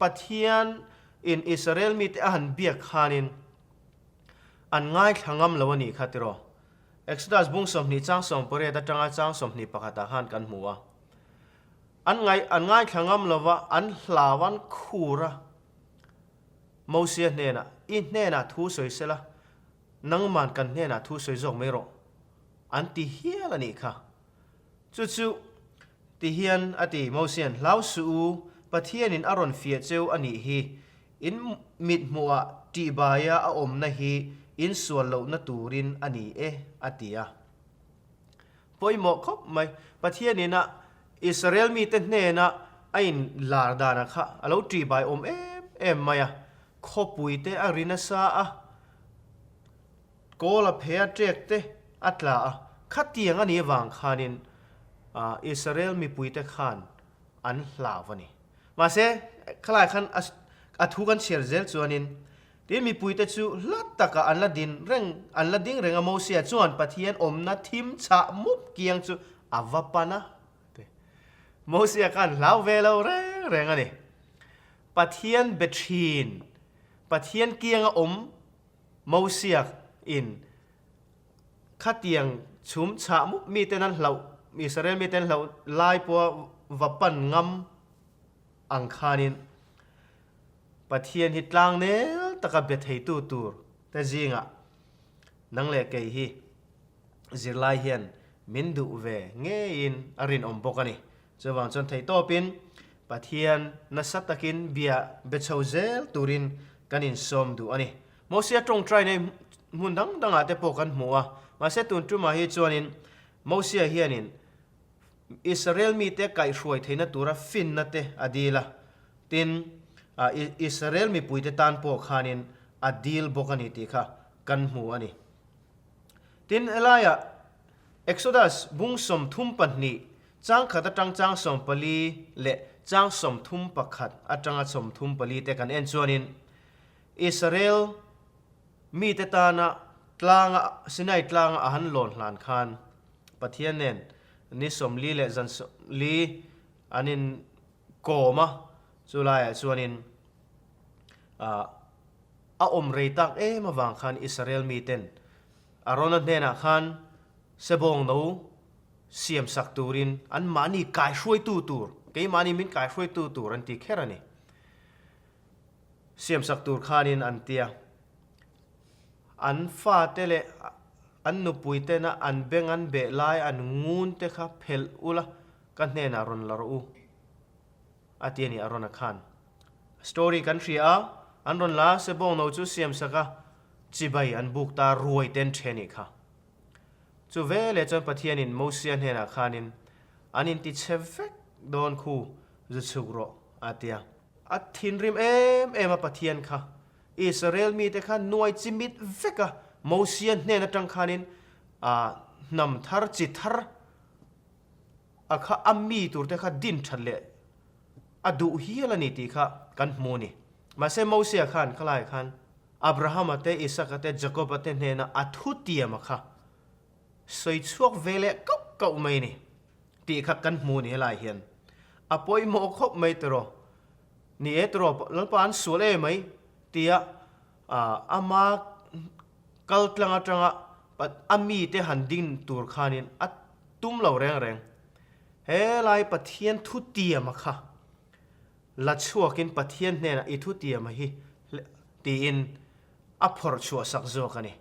Pathian in Israel mite a han biak khanin an ngaithla ngam lo a nih kha tiraw? Exodus bung 20 chang 18 atanga chang 21 ah khan kan hmu a. An ngai an ngaithla ngam lo va, an hlau an khur a. Mosia hnenah, I hnenah thu sawi sela, nangman kan hnenah thu sawi zawk mai rawh. An ti hial a nih kha. Chu chu ti hian a ti, Mosian, Hlau suh u, Pathianin a rawn fiah cheu a nih hi. In mithmuhah tihbaia a awmna hi in sual lohna turin a ni e, a ti a. Pawimawh khawp mai. Pathianin a Israel mite hnena a inlar dana kha a lo tihbai awm em em mai a. Khawpuite a ri nasa a. Kawl a phe a ṭek te a tla a, khatiang a nih avang khanin Israel mipuite khan an hlau a ni. Mahse, khalai khan a thu kan chhiar zel chuanin, tin mipuite chu hla takah an la din reng, an la ding reng a, Mosia chuan Pathian awmna thim chhah mup kiang chu a va pan a. Mosia khan hlau ve lo reng reng a ni. Pathian be ṭhin, Pathian kianga awm Mosiak in khatiang chhum chhah mup miten an hlauh, Israel miten an hlauh lai pawha va pan ngam ang khanin Pathian hi tlangnel taka be theitu tur te zingah nang leh kei hi zirlai hian min duh ve ngeiin a rinawm bawk a ni. Chuvang chuan theihtawpin Pathian nasa takin bia be chho zel turin kan insawm duh a ni. Mosia tawngtai nei hmun dang dangah te pawh kan hmu a, mahse tun tumah hi chuanin Mosia hianin Israel mite kaihhruai theihna tura finna te a dil a, tin, Israel mipuite tan pawh khanin a dil bawk a ni tih kha kan hmu a ni. Tin, helaiah Exodus bung 32 chang khat atang chang 14 leh chang 31 atanga 34 te kan en chuanin Israel mite tana tlanga Sinai tlanga a han lawn hlan khan Pathian nen ni 40 leh zan 40 an in kawm a, chulaiah chuanin a awm rei tak em avang khan Israel miten Arona hnenah khan sebawng no siam sak turin an mahni kaihruaitu tur, keimahni min kaihruaitu tur an ti kher a ni. Siam sak tur khanin an ti a. An fate leh an nupui tena an beng an beh lai an ngun te kha phelh ula ka hnenah rawn la rawh u a ti a ni Arona khan. Story kan hria a, an rawn la a, sebawng no chu siam sak a, Chibai an buk ta ruai ten the nih kha. Chu veleh chuan Pathianin Mosia hnenah khanin, An inti chhe vek dawn khu, zu chhuk rawh, a ti a. A thinrim em em a Pathian kha. Israel mite kha nuai chi mit vek a, Mosia hnen atang khanin a hnam thar chi thar a kha a mi turte kha din that leh a duh hial a ni tih kha kan hmu a ni. Mahse Mosia khan khalaiah khan Abrahama te, Isaka te, Jakoba te hnena a thutiama kha sawi chhuak ve leh kauh kauh mai a ni tih kha kan hmu a ni helai hian. A pawimawh khawp mai tiraw? Ni e tiraw, Lalpa an sual e mai tia ama kal tlang atanga a mite han ding tur khanin a tum lo reng reng. Helai Pathian thutiama kha La chhuakin Pathian hnenah i thutiama hi tiin a phawrh chhuah sak zawk a ni.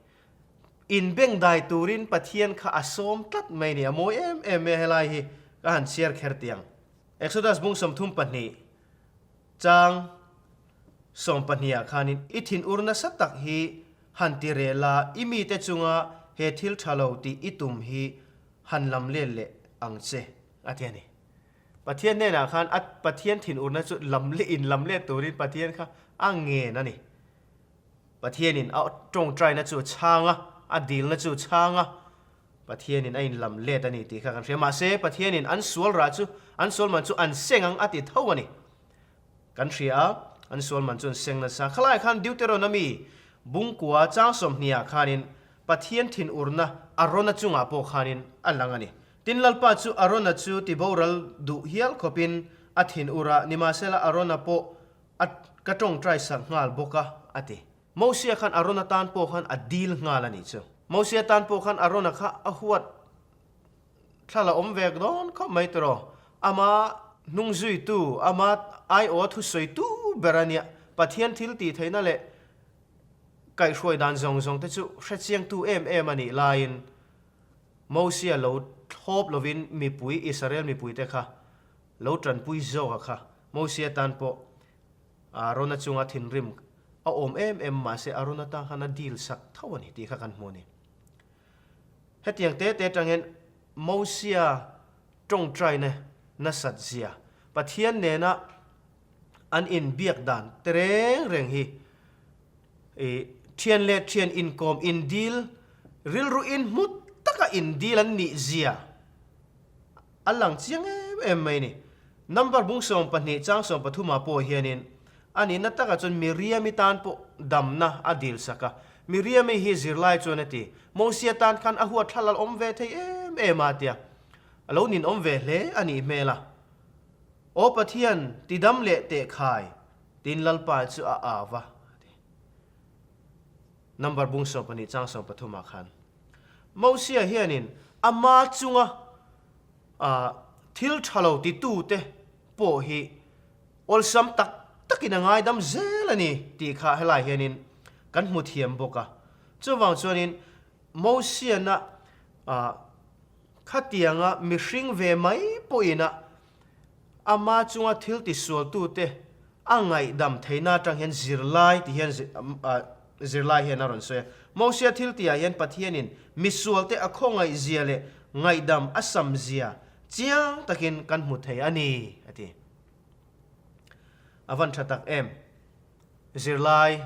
Inbengdai turin Pathian kha a sawm tlat mai a ni. A mawi em em mai a helai hi ka han chhiar kher tiang. Exodus bung 32 chang 12 ah khanin i thinur nasa tak hi han ti reh la, i mite chunga he thil tha lo tih i tum hi han lam let leh ang che a ti a ni. Pathian hnenah khan a Pathian thinurna chu lam leh in lam let turin Pathian kha. A ngen a ni. Pathianin a tawngtaina chu a chhang a, a dilna chu a chhang a, Pathianin a inlam let a ni tih kha kan hria. Mahse, Pathianin an sual rah chu, an sual man chu an seng ang a ti tho a ni. Kan hria a, an sual man chu an seng nasa. Khalaiah khan Deuteronomy bungkua chang sawmhniah khanin Pathian thinurna Arona chungah pawh khanin a lang a ni. Tin, Lalpa chu Arona chu tiboral duh hial khawpin a thinur a, nimahsela Arona pawh a ka tawngtai sak nghal bawk a, a ti. Mosia khan Arona tan pawh khan a dil nghal a nih chu. Mosia tan pawh khan Arona kha a huat thla la awm ve dawn khawp mai tiraw. Ama hnungzuitu, ama aiawha thusawitu ber a nia. Pathian thil tih theihna leh kaihhruai dan zawng zawng te chu hrechiangtu em em a nih laiin Mosia lo thlawp lovin mipui, Israel mipuite kha lo tanpui zawk a kha. Mosia tan pawh Arona chunga thinrim a awm em em mahse Arona tan khan a dil sak tho a ni tih kha kan hmu a ni. Hetiang te te atangin Mosia tawngtaina nasat zia, Pathian nena an inbiak dan te reng reng hi i thian leh thian inkawm indil, rilru inhmu taka indil an nih zia A lang chiang em em mai ni. Number bung 12 chang 13 ah pawh hianin a nihna takah chuan Miriami tan pawh damna a dil sak a. Miriami hi zirlai chuan a ti, Mosia tan khan a huat thla lal awm ve thei em em a tia. A lo ninawm ve hle a nih hmel a. Aw Pathian, tidam leh teh khai, tiin Lalpa chu a au va, a ti. Number bung 12 chang 13 ah khan. Mosia hianin ama chunga thil tha lo titute pawh hi awlsam tak takin a ngaidam zel a ni tih kha helai hianin kan hmu thiam bawk a. Chuvang chuanin Mosiana khatianga mihring ve mai pawhin a Ama chunga thil tisualtute a ngaihdam theihna atang hian zirlai ti hian zirlai hian a rawn sawi a. Mosia thil tihah hian Pathianin misualte a khawngaihzia leh ngaihdam a samzia chiang takin kan hmu thei a ni, a ti. A van tha tak em? Zirlai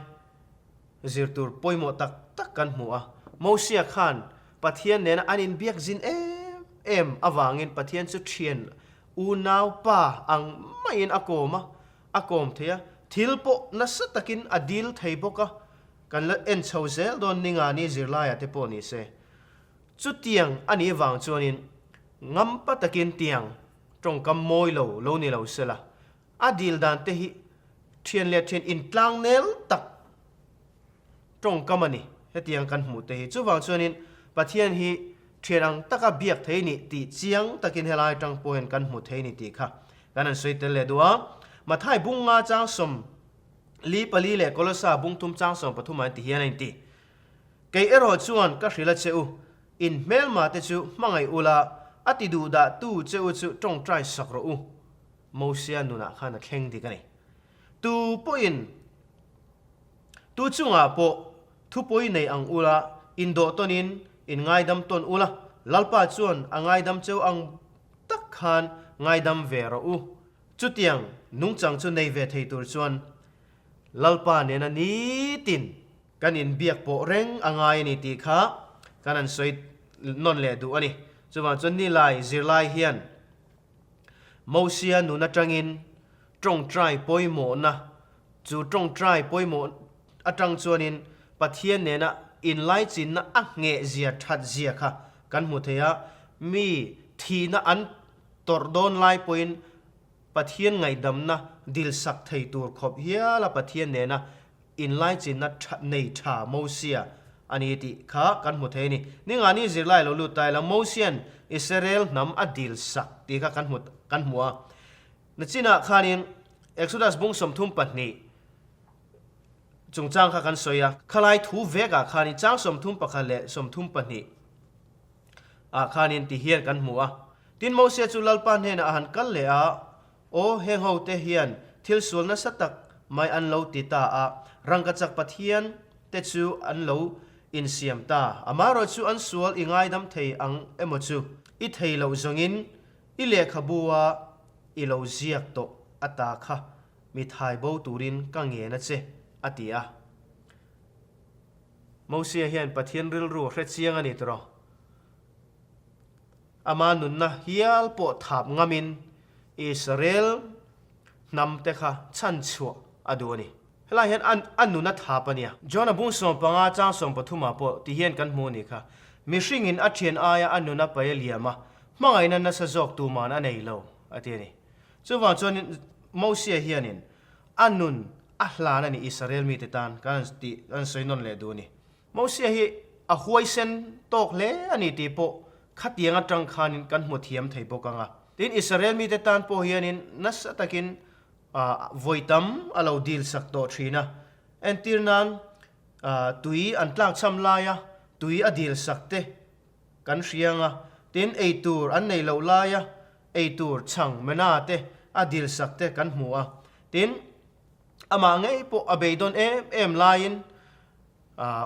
zir tur pawimawh tak tak kan hmu a. Mosia khan Pathian nena an inbiak zin em em avangin Pathian chu thian unau pa ang maiin a kawm a, a kawm thei a, thil pawh nasa takin a dil thei bawk a, kan la en chho zel dawn ninga ni zirlaiah te pawh ni se. Chutiang a nih vang chuanin ngampa takin tiang tawngkam mawi lo lo ni lo sela, A dil dan te hi thian leh thian intlang nel tak tawngkam a ni. Hetiang kan hmuh te hi. Chuvang chuanin Pathian hi thian ang taka biak thei ni tih chiang takin helai atang pawh hian kan hmu thei ni tih kha kan han sawi tel leh duh a. Mathai bung nga chang 44 leh Kolosa bung thum chang 13 ah ti hian a inti. Kei erawh chuan ka hrilh a che u, in hmelma te chu hmangaih ula, a ti duhdah tu che u chu tawngtai sak rawh u. Mosia nunah khan a thleng dik a ni. Tu pawhin tu chungah pawh thupawi nei ang ula, indawh tawnin in ngaidam tawn ula, Lalpa chuan a ngaidam cheu ang tak khan ngaidam ve rawh u. Chutiang nungchang chu nei ve thei tur chuan Lalpa nena nitin kan inbiak pawh reng a ngai a ni tih kha kan han sawi nawn leh duh a ni. Chuvang chuan nilai zirlai hian Mosia nun atangin tawngtai pawimawhna, chu tawngtai pawimawh atang chuanin Pathian nena inlaichinna a nghehzia thatzia kha kan hmu thei a, mi thihna an tawrh dawn lai pawhin Pathian ngaihdamna dilsak thei tur khawp hiala Pathian nena Inlaichinna tha nei tha Mosia a ni tih kha kan hmu thei a ni. Ningani zirlai lo lut ta ila Mosia'n Israel hnam a dil sak tih kha kan hmu kan hmu a. Nachinah khanin Exodus bung 32 chungchang kha kan sawi a. Khalai thu vekah khanin chang 31 leh 32 ah khanin ti hian kan hmu a. Tin Mosia chu Lalpa hnenah a han kal leh a. Aw, heng hote hian thil sual nasa tak mai an lo ti ta a, rangkachak Pathian te chu an lo insiam ta. Amaherawh chu an sual i ngaidam thei ang emaw chu i thei loh zawngin i lehkhabu a i lo ziak tawh ata kha. mi thai bo turin ka ngen a che, a ti a. Mosia hian Pathian rilru a hre chiang a ni tawh. Ama nunna hial pawh thap ngamin Israel hnam te kha chhanchhuah a duh a ni. Helai hian a nun a thap a nia. John-a bung 15 chang 13 ah pawh ti hian kan hmu a nih kha. Mihringin a thian aia a nun a pai a liam a, hmangaihna nasa zawk tuman a nei lo, a ti a ni. Chuvang chuan Mosia hianin a nun a hlan a ni Israel mite tan kan tih kan sawi nawn leh duh a ni. Mosia hi a huaisen tawk hle a ni tih pawh khatiang atang khanin kan hmu thiam thei bawk ang a. Tin, Israel mite tan pawh hianin nasa takin vawi tam a lo dil sak tawh thin a. Entir nan tui an tlakchham laia tui a dil sak te kan hria ang a. Tin, ei tur an nei loh laia ei tur chhang mena te a dil sak te kan hmu a. Tin, amah ngei pawh a beidawn em em laiin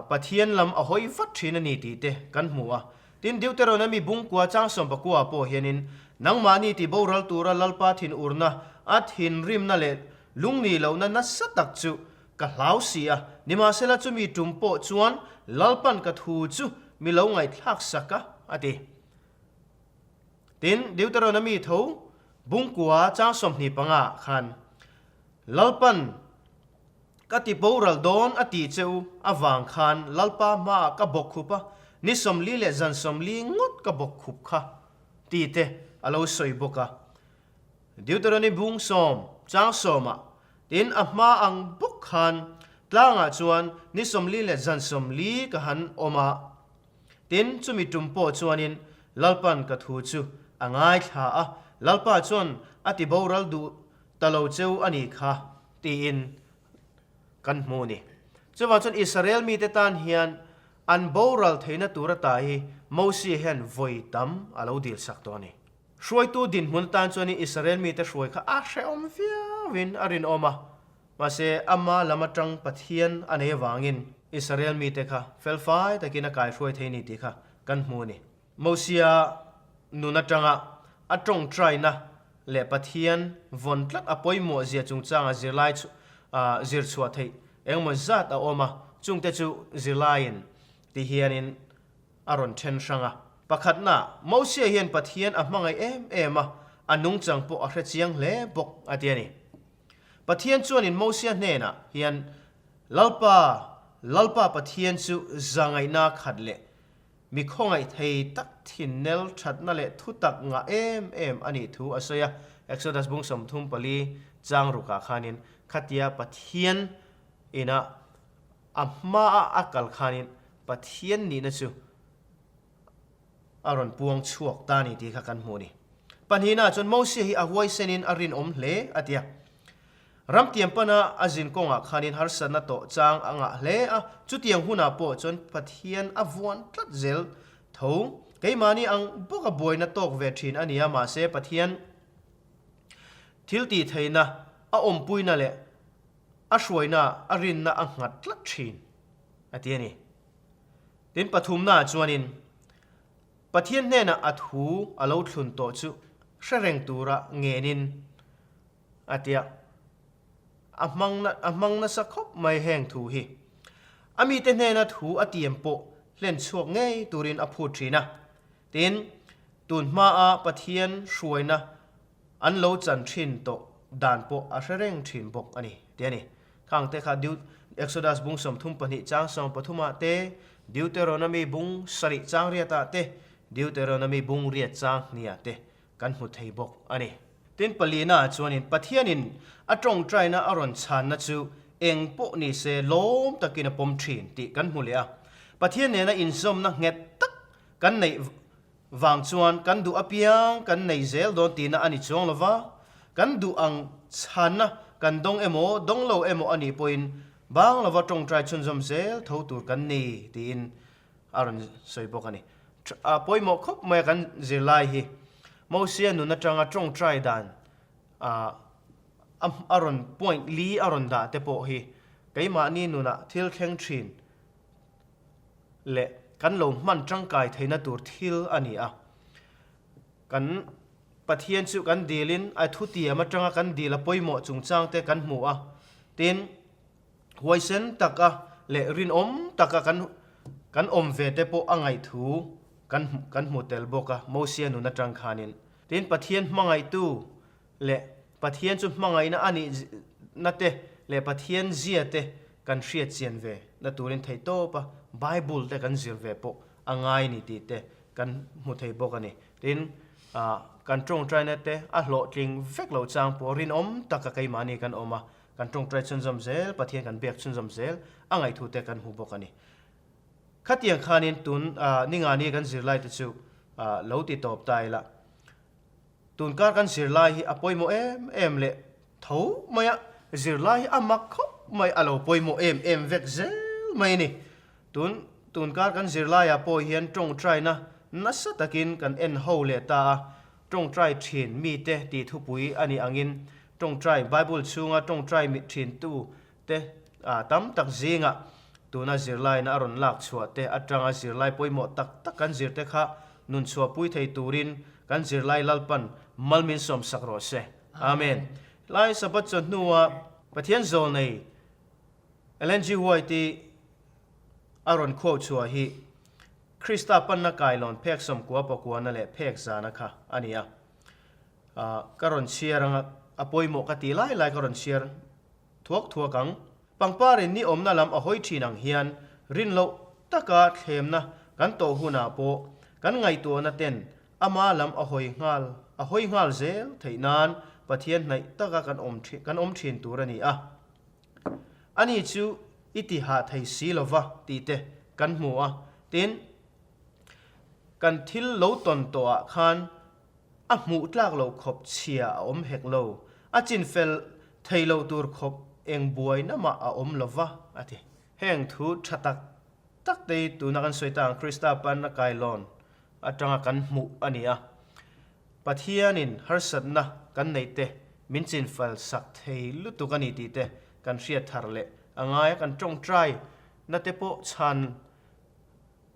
Pathian lam a hawi vat thin a ni tih te kan hmu a. Tin, Deuteronomy bungkua chang sawmpakua pawh hianin, Nangmahni ti boral tura Lalpa thinurna, a thinrimna leh lungni lohna nasa tak chu ka hlau si a, nimahsela chumi tum pawh chuan Lalpan ka thu chu mi lo ngaihthlak sak a, a ti. Tin, Deuteronomy tho bungkua chang 25 khan, Lalpan, Ka ti boral dawn a ti che u avang khan Lalpa hmaah ka bawk khup a, ni 40 leh zan 40 ngawt ka bawk khup kha, ti te a lo sawi bawk a. Deuteronomy bung sawm, chang sawmah, tin a hma ang bawk khan tlangah chuan ni 40 leh zan 40 ka han awm a, tin chumi tum pawh chuanin Lalpan ka thu chu a ngaithla a, Lalpa chuan a ti boral duh ta lo cheu a nih kha. Tiin kan hmu a ni. Chuvang chuan Israel mite tan hian an boral theihna tur ata hi Mosia hian vawi tam a lo dil sak tawh a ni. Hruaitu dinhmun atan chuanin Israel mite hruai kha a hrehawm viauin a rinawm a, mahse ama lam atang Pathian a nei avangin Israel mite kha felfai takin a kaihruai thei a ni tih kha kan hmu a ni. Mosia nun atanga a tawngtaina leh Pathian vawn tlat a pawimawh zia chungchanga zirlai zir chhuah theih engemaw zat a awm a, chungte chu zirlaiin ti hianin a rawn then hrang a. Pakhatna, Mosia hian Pathian a hmangaih em em a, a nungchang pawh a hre chiang hle bawk a ti a ni. Pathian chuanin Mosia hnenah hian, Lalpa, Lalpa Pathian chu zangaihna khat leh Mi khawngaih thei tak thinnel thatna leh thutak ngah em em a nih thu a sawi a, Exodus bung 34 chang rukah khanin khatia Pathian ina a hmaa a kal khanin Pathian nihna chu a rawn puang chhuak ta ni tih kha kan hmuh a ni. Pahnihnaah chuan Mosia hi a huaisenin a rinawm hle a ti a. Ramtiam pana a zin kawngah khanin harsatna tawh chang a ngah hle a, chutiang hunah pawh chuan Pathian a vuan tlat zel tho. Keimahni ang bawka buaina tawk ve thin a ni a, mahse Pathian thil tih theihna, a awmpuina leh a hruaina a rinna a nghat tlat thin a ti a ni. Tin, pathumnaah chuanin Pathian hnenah a thu a lo thlun tawh chu hre reng tura ngenin, A ti a, a hmang a hmang nasa khawp mai heng thu hi. A mite hnena thu a tiam pawh hlen chhuak ngei turin a phut thin a. Tin, tun hmaa Pathian hruaina an lo chan thin tawh dan pawh a hre reng thin bawk a ni, ti a ni. Khang te kha Deut Exodus bung 32 chang 13 ah te, Deuteronomy bung 7 chang riat ah te, Deuteronomy bung riat chang hnih ah te kan hmu thei bawk a ni. Tin, palina chuanin Pathianin a tawngtaina a rawn chhanna chu eng pawh ni se lawm takin a pawm thin tih kan hmu leh a. Pathian nena inzawmna nghet tak kan neih vang chuan kan duh apiang kan nei zel dawn tihna a ni chuang lo va, kan duh ang chhanna kan dawng emaw dawng lo emaw a nih pawhin bang lova tawngtai chhunzawm zel tho tur kan ni tiin a rawn sawi bawk a ni. A pawimawh khawp mai a kan zirlai hi. Mosia nun atanga tawngtai dan a rawn point li a rawn dah te pawh hi keimahni nunah thil thleng thin leh kan lo hman tangkai theihna tur thil a ni a. Kan. Pathian chu kan dilin a thutiam atanga kan dil a pawimawh chungchang te kan hmu a. Tin, huaisen taka leh rinawm taka kan kan awm ve te pawh a ngaihthu kan kan hmu tel bawk a, Mosia nun atang khanin. Tin, Pathian hmangaihtu leh Pathian chu hmangaihna a nih na te leh Pathian zia te kan hriat chian ve na turin theihtawp a Bible te kan zir ve pawh a ngai ni tih te kan hmu thei bawk a ni. Tin, kan tawngtaina te a hlawhtling vek lo chang pawh rinawm taka keimahni kan awm a, kan tawngtai chhunzawm zel, Pathian kan biak chhunzawm zel a ngaihthu te kan hmu bawk a ni. Khatiang khanin tun ningani kan zirlai te chu lo ti tawp ta ila. Tunkar kan zirlai hi a pawimawh em em leh tho mai a, zirlai hi a mak khawp mai, a lo pawimawh em em vek zel mai a ni. Tun tunkar kan zirlaiah pawh hian tawngtaina nasa takin kan en ho leh ta a, tawngtai thin mite tih thupui a nih angin tawngtai Bible chhunga tawngtai thintu te tam tak zingah tuna zirlaina a rawn lak chhuah te atanga zirlai pawimawh tak tak kan zir te kha nun chhuahpui thei turin kan zirlai Lalpan mal min sawmsak rawh se. Amen. Lai Sabbath chawhnua Pathian zawlnei Ellen G. White-i a rawn khuau chhuah hi Krista panna kailawn phek sawmkua pakuana leh phek zana kha a ni a. Ka rawn chhiar anga a pawimawh ka ti lai lai ka rawn chhiar thuak thuak ang. Pangparin ni awmna lam a hawi thin ang hian rin loh taka thlemna kan tawh hunah pawh kan ngaihtuahna ten ama lam a hawi nghal a hawi nghal zel theih nan Pathian hnaih taka kan awm kan awm thin tur a ni a. Ani chu i ti hah thei si lova tih te kan hmu a. Tin, kan thil lo tawn tawhah khan A hmuh tlak loh khawp chhia a awm hek lo, a chinfel thei lo tur khawp eng buaina mah a awm lo va, a ti. Heng thu tha tak tak te hi tuna kan sawi ta ang Krista panna kailawn atanga kan hmuh a ni a. Pathianin harsatna kan neih te min chinfel sak thei lutuk a ni tih te kan hriat thar leh a ngai a, kan tawngtai na te pawh chhan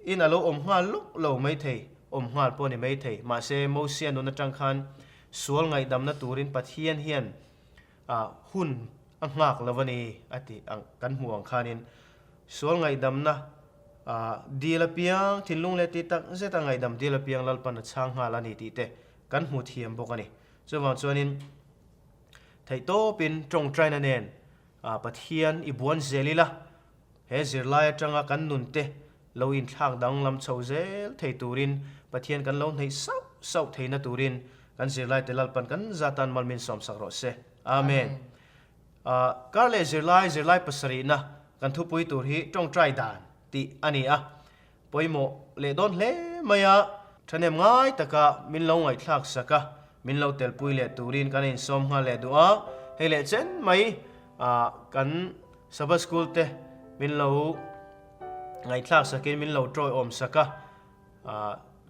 In a lo awm nghal lawk lo maithei, awm nghal pawh a ni maithei. Mahse, Mosia nun atang khan sual ngaihdamna turin Pathian hian hun a nghak lo a ni a tih ang kan hmuh ang khanin sual ngaihdamna dil apiang, thinlung leh tih tak zeta ngaihdam dil apiang Lalpan a chhang nghal a ni tih te kan hmu thiam bawk a ni. Chuvang chuanin theihtawpin tawngtaina nen Pathian i buan zel ila, He zirlai atanga kan nunte lo inthlak danglam chho zel thei turin Pathian kan lo hneih sauh sauh theihna turin kan zirlaite Lalpan kan zatan mal min sawmsak rawh se. Amen. Kar leh zirlai, zirlai pasarihna kan thupui tur hi tawngtai dan tih a ni a. Pawimawh leh dawn hle mai a, thahnem ngai taka min lo ngaihthlak sak a, min lo telpui leh turin kan insawm nghal leh duh a, hei leh chen mai kan Sabbath School te min lo ngaihthlak sakin min lo tawiawm sak a,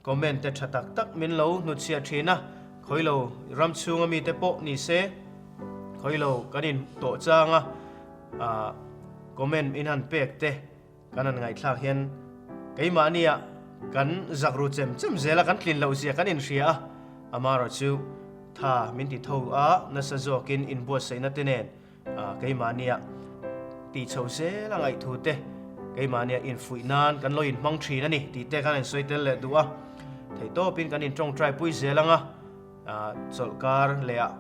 comment te tha tak tak min lo hnutchhiah thin a, khawilo ram chhunga mite pawh ni se, khawilo kan in tawh chang a, comment in han pek te. Kan han ngaihthlak hian keimahnia kan zak ru chem chem zel a, kan tlin loh zia kan inhria a, amaherawh chu tha min ti tho a, nasa zawkin inbuatsaihna te nen keimahnia tih chho zel a ngaihthu te, keimahnia infuih nan kan lo inhmang thin a ni tih te kan insawi tel leh duh a, theihtawpin kan intawngtai pui zel ang a, chawlhkar lehah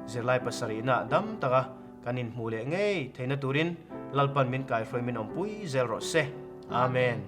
zirlai pasarihna dam taka Kan inhmuh leh ngei theihna turin Lalpan min kaihruai min awmpui zel rawh se. Amen.